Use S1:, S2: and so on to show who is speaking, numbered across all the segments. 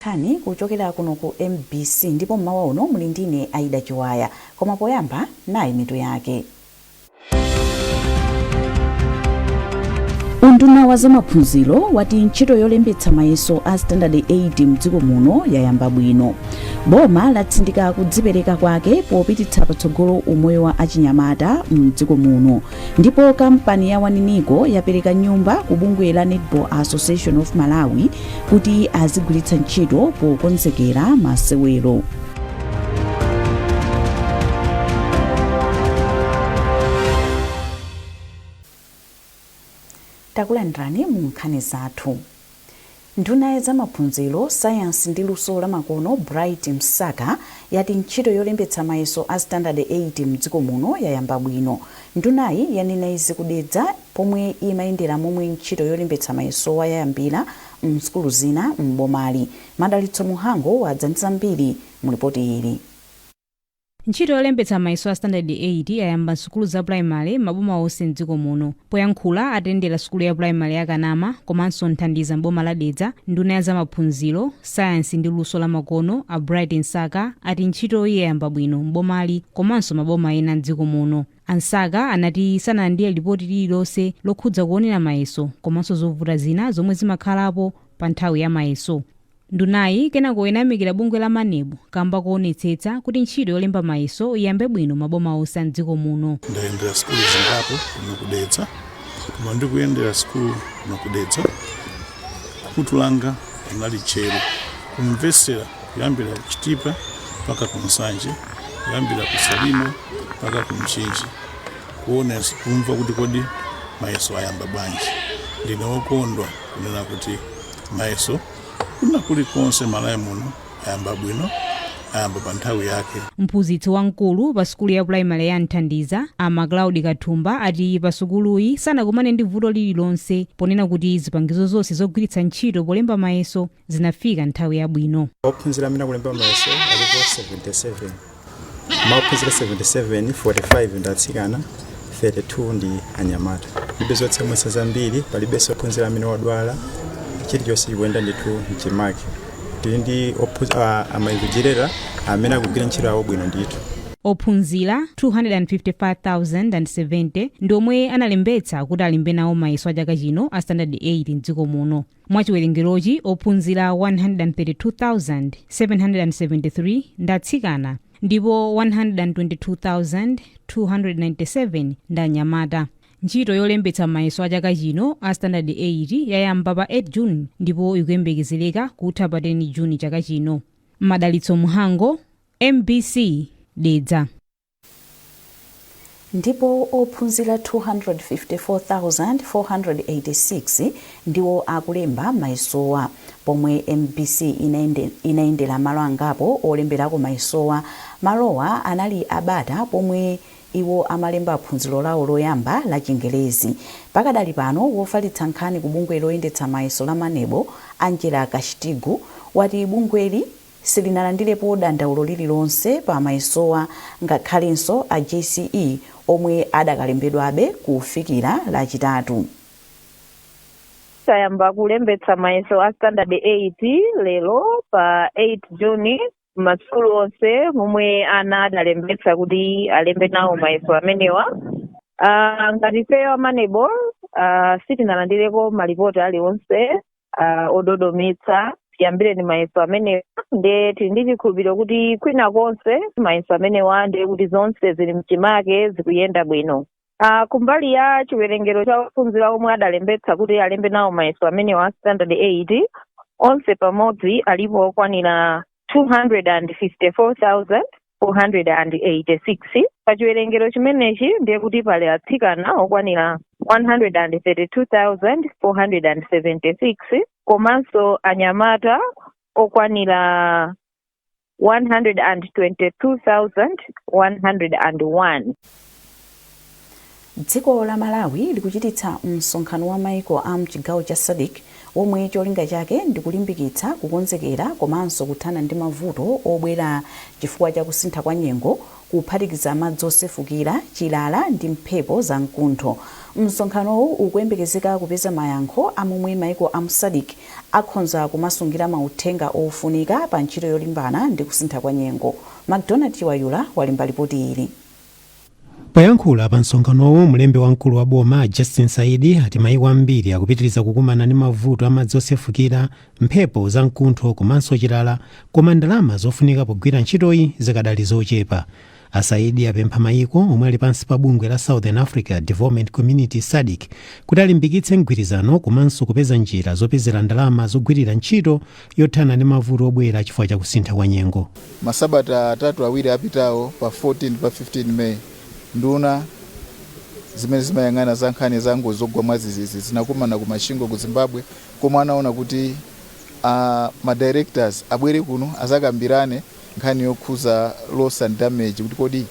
S1: Nkhani kuchokera kuno ku MBC ndipo mmawa uno muli ndine Aida Chiwaya, koma poyamba nayi mitu yake. Unduna wa zamaphunziro wati ntchito yolembetsa mayeso a Standard 8 mdziko muno yayamba bwino. Boma latsindika kudzipereka kwake popititsa patsogolo umoyo wa achinyamata mdziko muno. Ndipo kampani ya One Nico yapereka nyumba ku bungwe la Netball Association of Malawi kuti azigwiritsa ntchito pokonzekera masewero. Takulandirani mu nkhani zathu. Nduna ya zamaphunziro, sayansi ndi luso lamakono Bright Msaka yati ntchito yolembetsa mayeso a Standard 8 mdziko muno yayamba bwino. Ndunayi yanena izi ku Dedza pomwe imayendera momwe ntchito yolembetsa mayesowa yayambira m'sukulu zina m'bomali. Madalitso Muhango wadza ndi zambiri mu lipoti ili.
S2: Ntchito yolembetsa mayeso a Standard 8 yayamba m'sukulu za pulayimale m'maboma onse m'dziko muno. Poyankhula atayendera sukulu ya pulayimale ya Kanama komanso Nthandiza m'boma la Dedza, nduna ya zamaphunziro, sayansi ndi luso lamakono a Bright Msaka ati ntchitoyi yayamba bwino m'bomali komanso maboma ena m'dziko muno. A Msaka anati sanalandire lipoti lililonse lokhudza kuonera mayeso komanso zovuta zina zomwe zimakhalapo pa nthawi ya mayeso. Ndunayi kenako inayamikira bungwe la Maneb kamba koonetsetsa kuti ntchito yolemba mayeso iyambe bwino maboma onse a m'dziko muno.
S3: Ndayendera sukulu zingapo kuno ku Dedza, koma ndikuyendera sukulu kuno ku Dedza, khutu langa linali tcheru kumvetsera kuyambira ku Chitipa mpaka ku Nsanje, kuyambira ku Salima mpaka ku Mchinji, kuona kumva kuti kodi mayeso ayamba bwanji. Ndine wokondwa kunena kuti mayeso kuna kulikonse Malawi muno ayamba bwino, ayamba pa nthawi yake.
S2: Mphunzitsi wamkulu pa sukulu ya pulayimale ya Nthandiza, a Macloud Kathumba, ati pa sukuluyi sanakumane ndi vuto lililonse ponena kuti zipangizo zonse zogwiritsa ntchito polemba mayeso zinafika nthawi yabwino.
S4: Ophunzira amene akulemba mayeso alipo 77. Mwa ophunzira 77, 45 ndi atsikana, 32 ndi anyamata. Palibe zotsamwitsa zambiri, palibenso ophunzira amene wadwala, chilichonse chikuyenda ndithu mchimake. Tili ndi ama invigilator amene akugwira ntchito yawo bwino ndithu.
S2: Ophunzira 255,070 ndi omwe analembetsa kuti alembe nawo mayeso a chaka chino a Standard 8 mdziko muno. Mwa chiwerengerochi, ophunzira 132,773 ndi atsikana ndipo 122,297 ndi anyamata. Ntchito yolembetsa mayeso a chaka chino a Standard 8 yayamba pa 8 June ndipo ikuyembekezereka kutha pa 10 June chaka chino. Madalitso Mhango, MBC, Dedza.
S1: Ndipo ophunzira 254,486 ndiwo akulemba mayesowa. Pomwe mbc inayendera malo angapo olemberako mayesowa, malowa anali abata pomwe iwo amalemba phunziro lawo loyamba la Chingelezi. Pakadali pano, wofalitsa nkhani ku bungwe loyendetsa mayeso la Maneb, Angela Kachitigu, wati bungweli silinalandirepo dandaulo lililonse pa mayesowa ngakhalenso a JCE omwe adakalembedwabe kufikira Lachitatu.
S5: Tayamba kulembetsa mayeso a Standard 8 lero pa 8 June m'masukulu onse momwe ana adalembetsa kuti alembe nawo mayeso amenewa. Ngati ifeyo a Maneb sitinalandireko malipoti aliwonse ododometsa chiyambireni mayeso amenewa, nde tili ndi chikhulupiriro kuti kwina konse mayeso amenewa ndiye kuti zonse zili mchimake, zikuyenda bwino. Kumbali ya chiwerengero cha ophunzira omwe adalembetsa kuti alembe nawo mayeso amenewa a Standard 8, onse pamodzi alipo okwanira 254,486. Pa chiwerengero chimenechi ndiye kuti pali atsikana okwanira 132,476 komanso anyamata okwanira 122,101.
S1: Dziko la Malawi likuchititsa msonkhano wa maiko a mchigawo cha SADC womwe cholinga chake ndi kulimbikitsa kukonzekera komanso kuthana ndi mavuto obwera chifukwa cha kusintha kwa nyengo, kuphatikiza madzi osefukira, chilala ndi mphepo za mkuntho. Msonkhanowu ukuyembekezeka kupeza mayankho a momwe maiko a mu SADC Akhonza kumasungira mauthenga ofunika pa ntchito yolimbana ndi kusintha kwa nyengo. MacDonald Chiwayula walemba ripoti ili.
S6: Poyankhula pa msonkhanowu, mlembi wamkulu wa boma Justin Saidi ati mayiko ambiri akupitiriza kukumana ndi mavuto amadzi osefukira, mphepo zamkuntho komanso chilala, koma ndalama zofunika pogwira ntchitoyi zikadali zochepa. Asaidi apempha mayiko omwe ali pansi pa bungwe la Southern Africa Development Community, SADC, kuti alimbikitse mgwirizano komanso kupeza njira zopezera ndalama zogwirira ntchito yothana ndi mavuto obwera chifukwa cha kusintha kwa nyengo.
S7: Masabata atatu awiri apitawo, pa 14 pa 15 May, nduna zimene zimayang'ana za nkhani za ngozi zogwa mwadzidzidzi zinakumana ku Masvingo ku Zimbabwe, komwe anaona kuti ma directors abwere kuno azakambirane nkhani yokhuza loss and damage, kuti kodi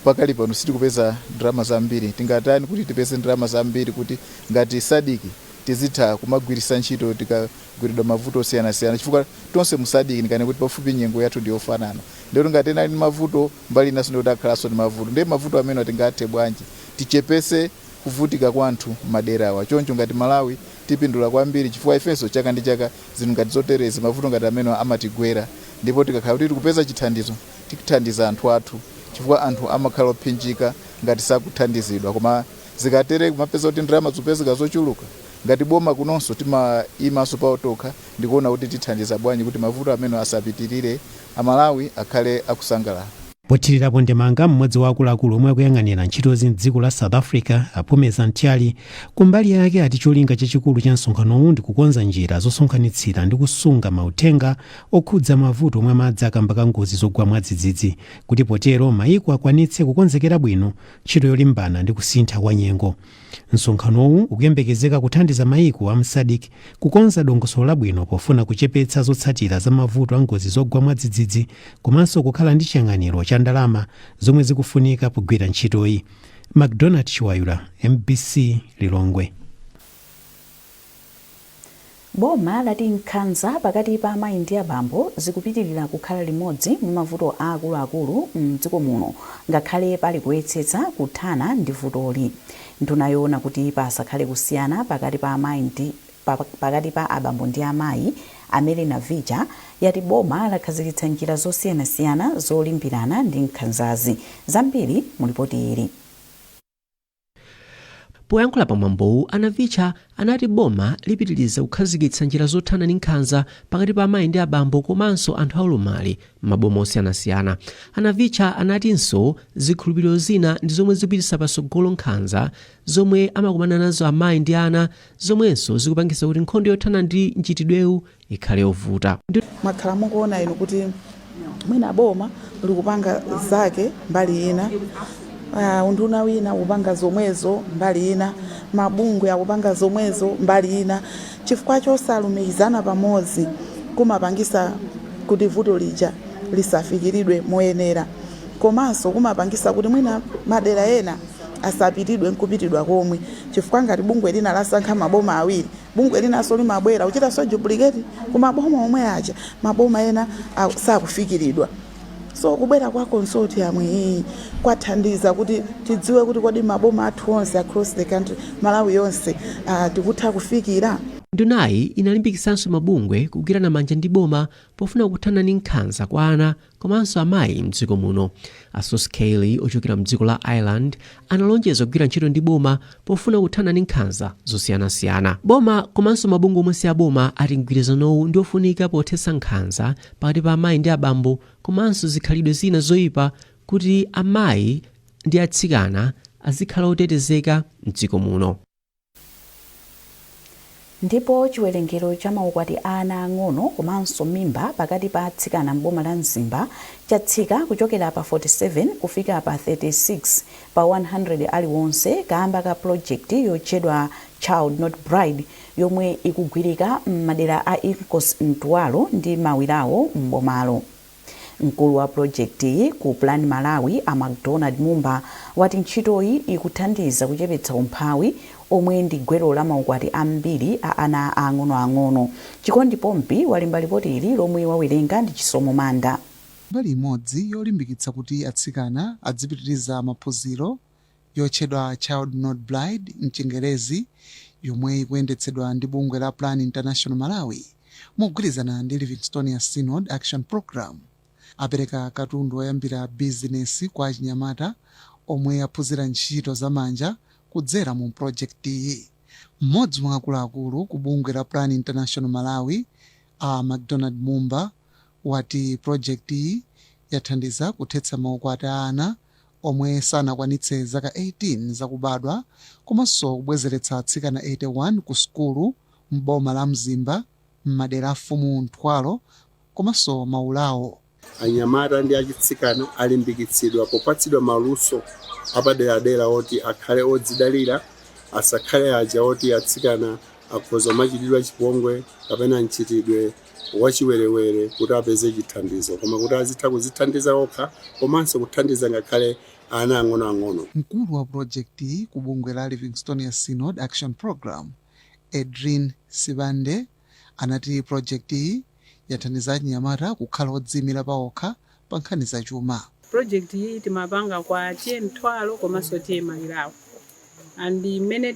S7: pakali pano sitikupeza ndalama zambiri, tingatani kuti tipeze ndalama zambiri kuti ngati SADC tizitha kumagwiritsa ntchito tikagwiridwa mavuto osiyanasiyana, chifukwa tonse mu SADC ndikane kuti pafupi nyengo yathu ndiyofanana. Ndikuti ngati ena ali ndi mavuto mbali inaso, ndikuti akhalanso ndi mavuto. Ndiye mavuto amene tingathe bwanji tichepese kuvutika kwa anthu maderawa? Choncho ngati Malawi tipindula kwambiri, chifukwa ifenso chaka ndi chaka zinthu ngati zoterezi, mavuto ngati amene amatigwera, ndipo tikakhala kuti tikupeza chithandizo tikuthandiza anthu athu, chifukwa anthu amakhala ophinjika ngati sakuthandizidwa. Koma zikatere kumapeza kuti ndalama zopezeka zochuluka, ngati boma kunonso timayimanso pawo tokha ndikuona kuti tithandiza bwanji kuti mavuto amene asapitirire, Amalawi akhale akusangalala.
S6: Pothirirapo ndemanga, mmodzi wa akuluakulu omwe akuyang'anira ntchitozi mdziko la South Africa, Apumeza Mthyali, kumbali yake ati cholinga chachikulu cha msonkhanowu ndi kukonza njira zosonkhanitsira ndi kusunga mauthenga okhudza mavuto omwe amadza kamba ka ngozi zogwa mwadzidzidzi, kuti potero mayiko akwanitse kukonzekera bwino ntchito yolimbana ndi kusintha kwa nyengo. Msonkhanowu ukuyembekezeka kuthandiza mayiko a m'SADC kukonza dongosolo labwino pofuna kuchepetsa zotsatira za mavuto a ngozi zogwa mwadzidzidzi komanso kukhala ndi chiyang'aniro cha ndalama zomwe zikufunika pogwira ntchitoyi. MacDonald Chiwayula, MBC, Lilongwe.
S1: Boma lati nkhanza pakati pa amayi ndi abambo zikupitirira kukhala limodzi mwa mavuto aakuluakulu mdziko muno, ngakhale pali kuyesetsa kuthana ndi vutoli. Nduna yoona kuti pasakhale kusiyana pakati pa abambo ndi amayi, a Mary Navicha, yati boma lakhazikitsa njira zosiyanasiyana zolimbirana ndi nkhanzazi. Zambiri mulipoti ili.
S8: Poyankhula pamwambowu, a Navicha anati boma lipitiriza kukhazikitsa njira zothana ndi nkhanza pakati pa amayi ndi abambo komanso anthu aulumali m'maboma osiyanasiyana. A Navicha anatinso zikhulupiriro zina ndi zomwe zikupititsa patsogolo nkhanza zomwe amakumana nazo amayi ndi ana, zomwenso zikupangitsa kuti nkhondo yothana ndi mchitidwewu ikhale yovuta.
S9: Mwakhala mukuona inu kuti mwina boma likupanga zake mbali ina, unduna wina ukupanga zomwezo mbali ina, mabungwe akupanga zomwezo mbali ina. Chifukwa chosalumikizana pamodzi kumapangisa kuti vuto lija lisafikiridwe moyenera, komanso kumapangisa kuti mwina madera ena asapitidwe nkupitidwa komwe, chifukwa ngati bungwe lina lasankha maboma awiri, bungwe linanso limabwera kuchitanso duplicate kumaboma omwe aja, maboma ena sakufikiridwa. So kubwera kwa consortium iyi kwathandiza kuti tidziwe kuti kodi maboma athu onse across the country, Malawi yonse, tikutha kufikira.
S8: Ndunayi inalimbikitsanso mabungwe kugwirana manja ndi boma pofuna kuthana ndi nkhanza kwa ana komanso amayi mdziko muno. A Sos Kelly ochokera mdziko la Ireland analonjeza kugwira ntchito ndi boma pofuna kuthana ndi nkhanza zosiyanasiyana. Boma komanso mabungwe omwe si aboma ati mgwirizanowu ndi ofunika pothetsa nkhanza pakati pa amayi ndi abambo komanso zikhalidwe zina zoyipa, kuti amayi ndi atsikana azikhala otetezeka mdziko muno.
S1: Ndipo chiwerengero cha maukwati a ana ang'ono komanso mimba pakati pa atsikana m'boma la Mzimba chatsika kuchokera pa 47 kufika pa 36 pa 100 aliwonse, kamba ka pulojekiti yotchedwa Child Not Bride yomwe ikugwirika m'madera a Inkosi Mtwalo ndi Mawirawo m'bomalo. Mkulu wa pulojekitiyi ku Plan Malawi, a MacDonald Mumba, wati ntchitoyi ikuthandiza kuchepetsa umphawi omwe ndi gwero la maukwati ambiri a ana ang'onoang'ono. Chikondi Pompi walemba ripoti ili lomwe wawerenga ndi Chisomo Manda.
S10: Mbali imodzi yolimbikitsa kuti atsikana adzipitiriza maphunziro, yotchedwa Child Not Bride mchingerezi, yomwe ikuyendetsedwa ndi bungwe la Plan International Malawi. Mogwirizana ndi Livingstonia Synod Action Program, apereka katundu oyambira bizinesi kwa achinyamata omwe aphunzira ntchito zamanja kudzera mu projektiyi. Mmodzi mwa akuluakulu ku bungwe la Plan International Malawi, a McDonald Mumba, wati projektiyi yathandiza kuthetsa maukwati a ana omwe sanakwanitse zaka 18 zakubadwa, komanso kubwezeretsa atsikana 81 ku sukulu m'boma la Mzimba, m'madera a Fumu Nthwalo komanso Maulawo.
S11: Anyamata ndi achitsikana alimbikitsidwa popatsidwa maluso apaderadera oti akhale odzidalira, asakhale aja oti atsikana akhoza machitidwa chipongwe kapena mchitidwe wachiwerewere kuti apeze chithandizo, koma kuti azitha kuzithandiza okha komanso kuthandiza ngakhale ana ang'onoang'ono.
S10: Mkulu wa projekti ku bungwe la Livingstonia Synod Action Program, Edrin Sibande, anati projekti yathandiza achinyamata kukhala odziyimira paokha pa nkhani zachuma.
S12: Project iyi timapanga kwa T/A Mthwalo komanso T/A Maulawo, and mmene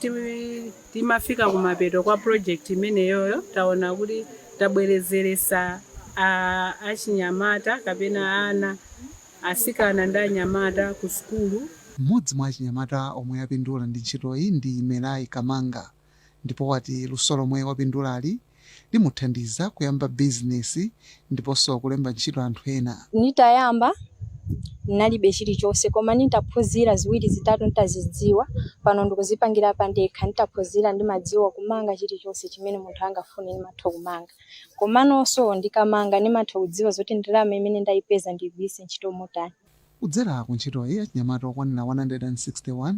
S12: timafika kumapeto kwa project imeneyoyo, taona kuti tabwerezeresa achinyamata kapena ana asikana ndi anyamata ku sukulu.
S10: Mmodzi mwa achinyamata omwe apindula ndi ntchitoyi ndi Melai Kamanga, ndipo wati luso lomwe wapindulali limuthandiza kuyamba bizinesi ndiponso kulemba ntchito anthu ena.
S13: Nitayamba nalibe chilichonse, koma nitaphunzira ziwiri zitatu nitazidziwa, pano ndikuzipangira pandekha. Nitaphunzira ndimadziwa kumanga chilichonse chimene munthu angafune, ndimatha kumanga. Komanonso ndikamanga ndimatha kudziwa zoti ndalama imene ndayipeza ndigwiritse ntchito motani.
S10: Kudzera ku ntchitoyi, achinyamata okwanira 161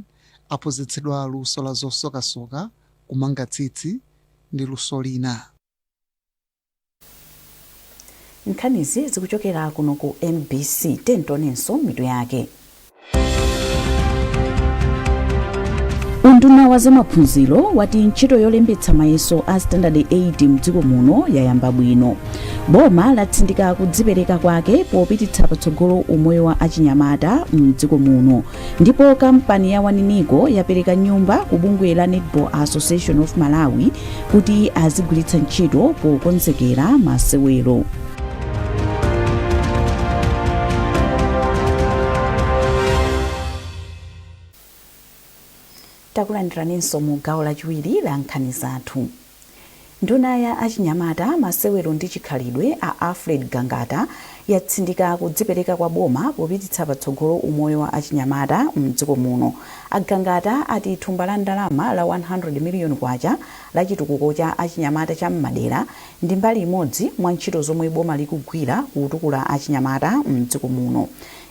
S10: aphunzitsidwa luso la zosokasoka, kumanga tsitsi ndi luso lina.
S1: Nkhanizi zikuchokera kuno ku MBC. Tentonenso mitu yake. Unduna wa zamaphunziro wati ntchito yolembetsa mayeso a Standard 8 mdziko muno yayamba bwino. Boma latsindika kudzipereka kwake popititsa patsogolo umoyo wa achinyamata mdziko muno. Ndipo kampani ya Waninico yapereka nyumba ku bungwe la Netball Association of Malawi kuti azigwiritsa ntchito pokonzekera masewero. Takulandiraninso mu gawo lachiwiri la nkhani zathu. Nduna ya achinyamata, masewero ndi chikhalidwe, a Alfred Gangata, yatsindika kudzipereka kwa boma popititsa patsogolo umoyo wa achinyamata mdziko muno. A Gangata ati thumba la ndalama la 100 miliyoni kwacha la chitukuko cha achinyamata cha m'madera ndi mbali imodzi mwa ntchito zomwe boma likugwira kutukula achinyamata mdziko muno.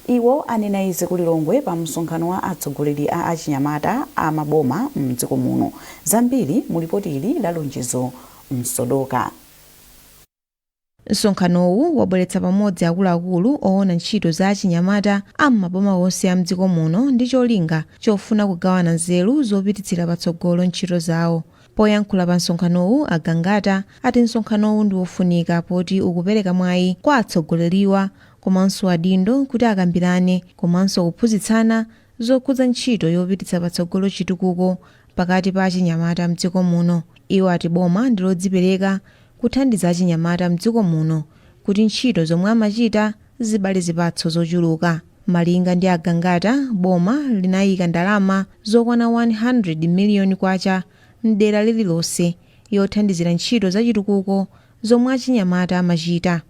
S1: Iwo anena izi ku Lilongwe pa msonkhano wa atsogoleri a achinyamata a maboma mdziko muno. Zambiri mu lipoti ili la Lonjezo Msodoka.
S14: Msonkhanowu wabweretsa pamodzi akuluakulu oona ntchito za achinyamata a m'maboma onse a mdziko muno ndi cholinga chofuna kugawana nzeru zopititsira patsogolo ntchito zawo. Poyankhula pa msonkhanowu, a Gangata ati msonkhanowu ndi wofunika poti ukupereka mwayi kwa atsogoleriwa komanso adindo kuti akambirane komanso kuphunzitsana zokhudza ntchito yopititsa patsogolo chitukuko pakati pa achinyamata mdziko muno. Iwo ati boma ndi lodzipereka kuthandiza achinyamata mdziko muno kuti ntchito zomwe amachita zibale zipatso zochuluka. Malinga ndi a Gangata, boma linayika ndalama zokwana 100 miliyoni kwacha mdera lililonse yothandizira ntchito zachitukuko zomwe achinyamata amachita.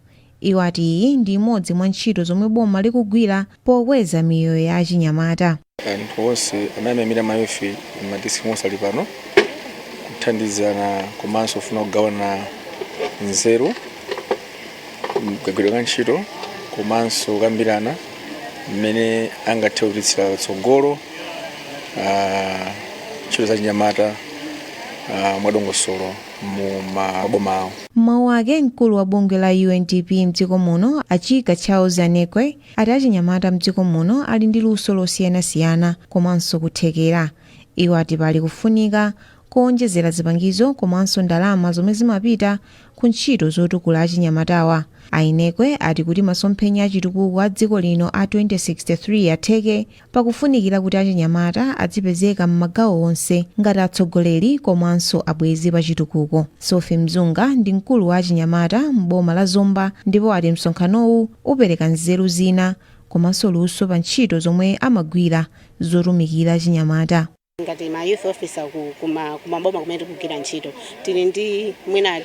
S14: Iwo ati iyi ndi imodzi mwa ntchito zomwe boma likugwira pokweza miyoyo ya achinyamata.
S15: Anthu onse amene amayimira ma youth m'madistrict onse ali pano kuthandizana komanso kufuna kugawana nzeru kagwiridwe ka ntchito komanso kukambirana mmene angathe kupititsira patsogolo ntchito za chinyamata mwadongosolo mu maboma awo.
S14: M'mawu ake, mkulu wa bungwe la UNDP mdziko muno, a Chika Charles Anekwe, ati achinyamata mdziko muno ali ndi luso losiyanasiyana komanso kuthekera. Iwo ati pali kufunika kuonjezera zipangizo komanso ndalama zomwe zimapita ku ntchito zotukula achinyamatawa. A Inekwe ati kuti masomphenya achitukuko a dziko lino a 2063 atheke, pakufunikira kuti achinyamata adzipezeka m'magawo onse ngati atsogoleri komanso abwezi pa chitukuko. Sophie Mzunga ndi mkulu wa achinyamata m'boma la Zomba ndipo ati msonkhanowu upereka nzeru zina komanso luso pa ntchito zomwe amagwira zotumikira achinyamata.
S16: Ngati ma youth officer kumaboma kumene tikugwira ntchito, tili ndi mwina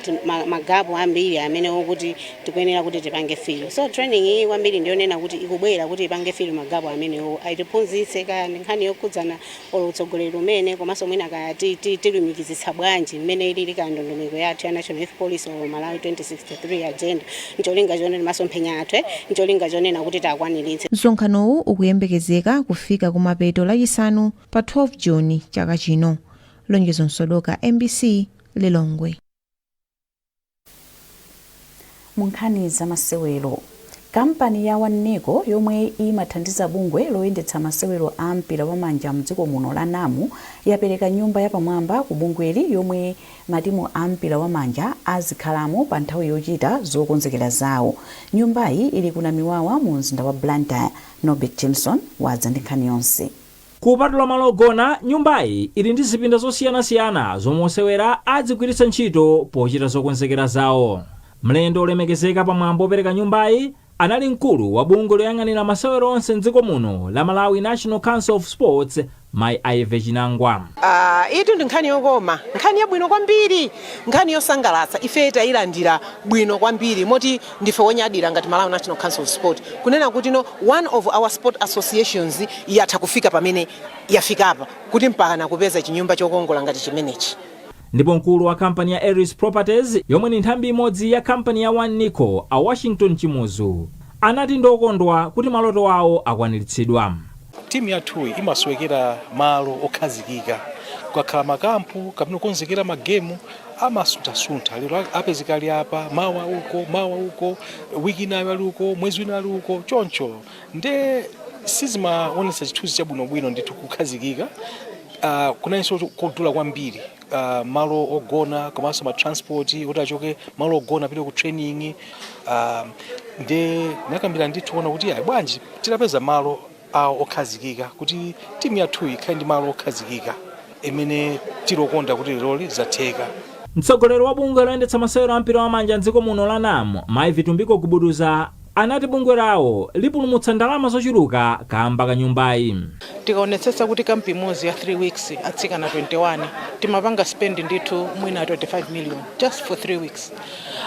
S16: ma gap ambiri amene okuti tikuyenera kuti tipange fill. So training iyi kwambiri ndiyonena kuti ikubwera kuti ipange fill ma gap amenewo, ayitiphunzitse kaya ndi nkhani yokhudzana olo utsogoleri umene, komanso mwina kaya tilumikizitsa bwanji mmene ilili ka ndondomeko yathu ya National Youth Policy or Malawi 2063 Agenda, ncholinga chonena masomphenya athu, ncholinga chonena kuti takwaniritse.
S14: Msonkhanowu ukuyembekezeka kufika kumapeto Lachisanu pa 12 Juni chaka chino. Lonjezo Msodoka, MBC, Lilongwe.
S1: Mu nkhani zamasewero, kampani ya Waneko yomwe imathandiza bungwe loyendetsa masewero a mpira wamanja mdziko muno la NAMU yapereka nyumba yapamwamba ku bungweli yomwe matimu a mpira wamanja azikhalamo pa nthawi yochita zokonzekera zawo. Nyumbayi ili ku Namiwawa mu mzinda wa Blantyre. Norbert Jameson wadza ndi nkhani yonse.
S17: Kupatula malo ogona, nyumbayi ili ndi zipinda zosiyanasiyana zomwe osewera adzigwiritsa ntchito pochita zokonzekera zawo. Mlendo olemekezeka pamwambo opereka nyumbayi anali mkulu wa bungwe loyang'anira masewero onse mdziko muno la Malawi National Council of Sports, Mai Ivy Chinangwa.
S18: Itu ndi nkhani yokoma, nkhani yabwino kwambiri, nkhani yosangalatsa. Ife tayilandira bwino kwambiri, moti ndife wonyadira ngati Malawi National Council of Sport kunena kuti no, one of our sport associations yatha kufika pamene yafikapa, kuti mpaka nakupeza chinyumba chokongola ngati chimenechi.
S17: Ndipo mkulu wa kampani ya Aris Properties, yomwe ni nthambi imodzi ya kampani ya One Nico, a Washington Chimuzu, anati ndokondwa kuti maloto awo akwaniritsidwa.
S19: Timu yathuyi imasowekera malo okhazikika. Kukakhala makampu kapena kukonzekera magemu, amasunthasuntha. Lero apezeka ali apa, mawa uko, mawa uko, wiki inayo ali uko, mwezi wina ali uko, choncho nde sizimaonetsa chithunzi chabwinobwino ndithu kukhazikika. Kunalinso kodula kwambiri, malo ogona komanso ma transport oti achoke malo ogona apite ku training. Nde nakambira ndithu kuona kuti ayi, bwanji titapeza malo awo okhazikika, kuti timu yathuyi ikhale ndi malo okhazikika, imene tilokonda kuti leroli zatheka.
S17: Mtsogoleri wa bungwe loyendetsa masewero a mpira wamanja mdziko muno la NAM, Mai Vitumbiko Gubuduza, anati bungwe lawo lipulumutsa ndalama zochuluka kamba ka nyumbayi.
S20: Tikaonetsetsa kuti kampi imodzi ya 3 weeks, atsikana 21, timapanga spend ndithu mwina 25 million just for 3 weeks.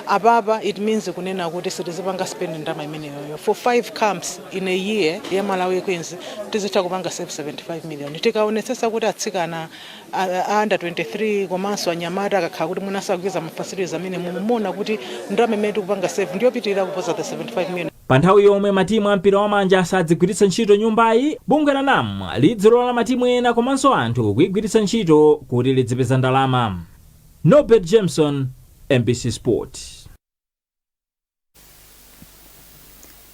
S20: Apapa it means kunena kuti sitizipanga spend ndalama imeneyoyo for 5 camps in a year ya Malawi Queens, tizitha kupanga save 75 million. Tikaonetsetsa kuti atsikana a under 23 komanso anyamata akakhala kuti mwina sakupeza ma facilities amene mumuona, kuti ndalama imene tikupanga save ndiyopitirira kuposa the 75 million.
S17: Pa nthawi yomwe matimu a mpira wamanja sadzigwiritsa ntchito nyumbayi, bungwe la NAM lidzilola matimu ena komanso anthu kuyigwiritsa ntchito kuti lidzipeza ndalama. Norbert Jameson, MBC Sport.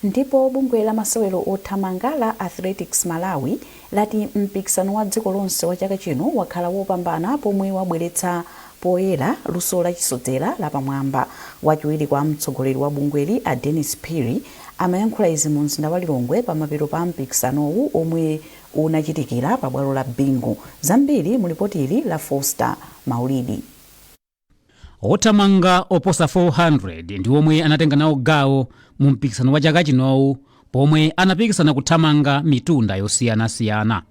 S1: Ndipo bungwe la masewero othamanga la Athletics Malawi lati mpikisano wa dziko lonse wa chaka chino wakhala wopambana pomwe wabweretsa poyera luso lachisodzera lapamwamba. Wachiwiri kwa mtsogoleri wa bungweli, a Dennis Phiri, amayankhula izi mu mzinda wa Lilongwe pamapeto pa mpikisanowu omwe unachitikira pabwalo la Bingu. Zambiri mu lipoti ili la Foster Maulidi.
S21: Othamanga oposa 400 ndi omwe anatenga nawo gawo mu mpikisano wa chaka chinowu, pomwe anapikisana kuthamanga mitunda yosiyanasiyana.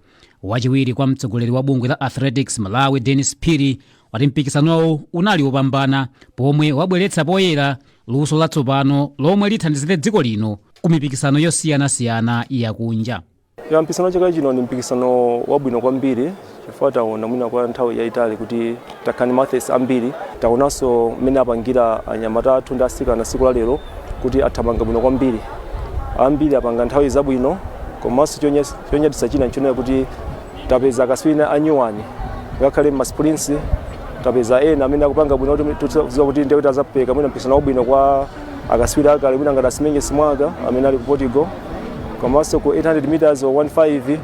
S21: Wachiwiri kwa mtsogoleri wa bungwe la Athletics Malawi, Dennis Phiri, wati mpikisanowu unali wopambana pomwe wabweretsa poyera luso latsopano lomwe lithandizire dziko lino ku mipikisano yosiyanasiyana yakunja.
S22: Ya, mpikisano wa chaka chino ndi mpikisano wabwino kwambiri, chifukwa taona mwina kwa nthawi yayitali kuti takhala ndi ma athletes ambiri. Taonanso mmene apangira anyamata athu ndi asikana tsiku la lero kuti athamanga bwino kwambiri, ambiri apanga nthawi zabwino. Komanso chonyaditsa china nchonena kuti tapeza akatswiri anyuwani, ngakhale ma sprints tapeza ena amene akupanga bwino, kuti tidziwa kuti ndiye kuti azapereka mwina mpikisano wabwino kwa akatswiri akale, mwina ngati Asimenye Simwaka amene ali ku Portugal. Komanso ku 800 meters or 15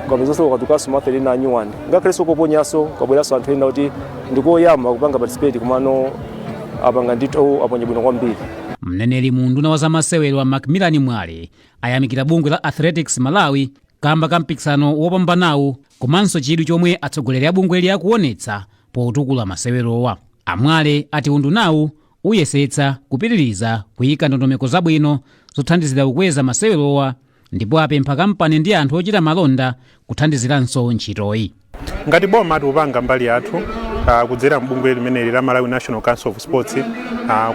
S22: kwapezanso kwatukanso ma athlete ena anyuwani, ngakhalenso koponyanso kwabweranso anthu ena kuti ndikoyamba kupanga participate, komano apanga ndithu, aponya bwino kwambiri.
S21: Mneneri mu unduna wa zamasewero a Macmillan Mwale ayamikira bungwe la Athletics Malawi kamba ka mpikisano wopambanawu komanso chidwi chomwe atsogoleri a bungweli akuonetsa potukula masewerowa. Amwale ati undunawu uyesetsa kupitiriza kuyika ndondomeko zabwino zothandizira kukweza masewerowa ndipo apempha kampani ndi anthu ochita malonda kuthandiziranso ntchitoyi.
S3: Ngati boma tikupanga mbali yathu kudzera mbungwe limeneli la Malawi National Council of Sports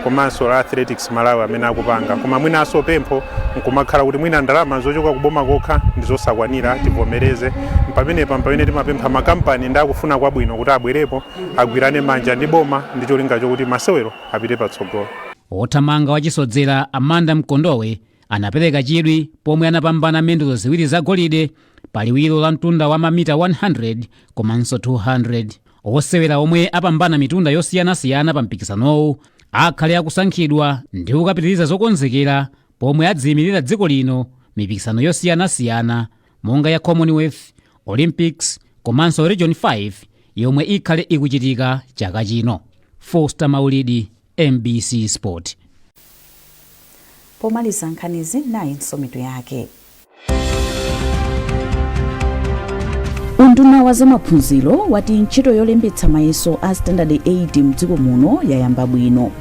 S3: komanso la Athletics Malawi amene akupanga, koma mwinanso pempho nkumakhala kuti mwina ndalama zochoka kuboma kokha ndi zosakwanira, tivomereze. Pamenepa pamene timapempha makampani ndi akufuna kwabwino kuti abwerepo agwirane manja ndi boma ndi cholinga chokuti masewero apite patsogolo.
S21: Wothamanga wachisodzera Amanda Mkondowe anapereka chidwi pomwe anapambana mendulo ziwiri za golide pa liwiro la mtunda wa mamita 100 komanso 200. Osewera omwe apambana mitunda yosiyanasiyana pa mpikisanowu akhale akusankhidwa ndi kukapitiriza zokonzekera pomwe adziyimirira dziko lino mipikisano yosiyanasiyana monga ya Commonwealth, Olympics komanso Region 5 yomwe ikhale ikuchitika chaka chino. Foster Maulidi, MBC Sport.
S1: Pomaliza nkhanizi, nayinso mitu yake. Unduna wa zamaphunziro wati ntchito yolembetsa mayeso a Standard 8 mdziko muno yayamba bwino.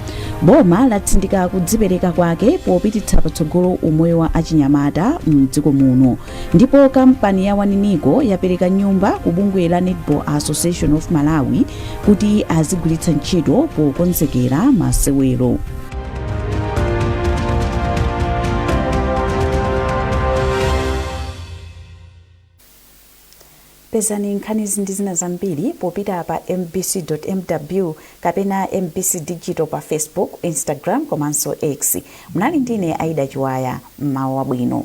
S1: Boma latsindika kudzipereka kwake popititsa patsogolo umoyo wa achinyamata mdziko muno. Ndipo kampani ya Waninico yapereka nyumba ku bungwe la Netball Association of Malawi kuti azigwiritsa ntchito pokonzekera masewero. Pezani nkhanizi ndi zina zambiri popita pa mbc.mw kapena MBC Digital pa Facebook, Instagram komanso X. Munali ndine Aida Chiwaya. Mmawa wabwino.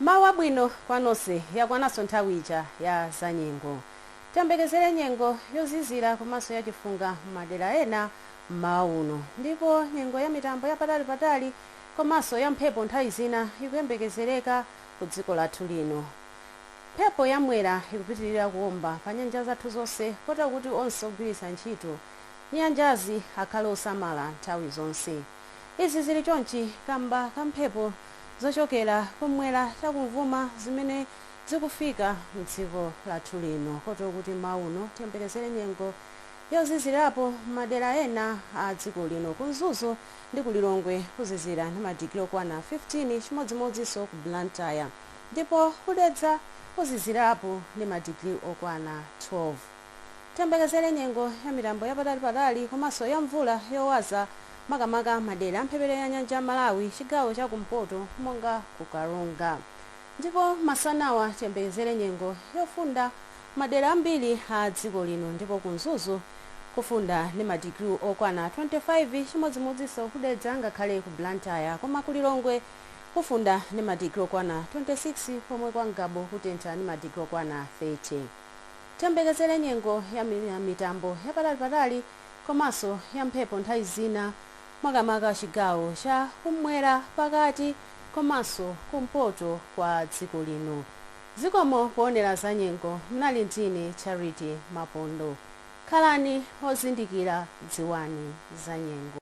S4: Mawu abwino kwa nonse. Yakwananso nthawi ija ya zanyengo. Tiyembekezere nyengo yozizira komanso yachifunga m'madera ena mmawa uno, ndipo nyengo ya mitambo yapatalipatali komanso ya mphepo nthawi zina ikuyembekezereka ku dziko lathu lino. Mphepo yamwera ikupitirira kuwomba pa nyanja zathu zonse, kotero kuti onse ogwiritsa ntchito nyanjazi akhale osamala nthawi zonse. Izi zili chonchi kamba ka mphepo zochokera kumwera chakumvuma zimene zikufika mdziko lathu lino, kotero kuti mmawa uno tiyembekezere nyengo yozizirapo m'madera ena a dziko lino. Ku Mzuzu ndi ku Lilongwe kuzizira ndi madigiri okwana 15, chimodzimodzinso ku Blantyre, ndipo ku Dedza kuzizirapo ndi madigiri okwana 12. Tiyembekezere nyengo ya mitambo yapatalipatali komanso ya mvula yowaza makamaka madera amphepete ya nyanja ya Malawi chigawo chakumpoto monga ku Karonga. Ndipo masanawa tiyembekezere nyengo yofunda madera ambiri a dziko lino, ndipo ku Mzuzu kufunda ndi madigiri okwana 25, chimodzimodzinso ku Dedza ngakhale ku Blantyre, koma ku Lilongwe kufunda ndi madigiri okwana 26, pomwe kwa Ngabu kutentha ndi madigiri okwana 30. Tiyembekezere nyengo ya mitambo yapatalipatali komanso ya mphepo nthawi zina makamaka chigawo cha kumwera, pakati komanso kumpoto kwa dziko lino. Zikomo poonera zanyengo. Mnali ndine Charity Mapondo. Khalani ozindikira, dziwani zanyengo.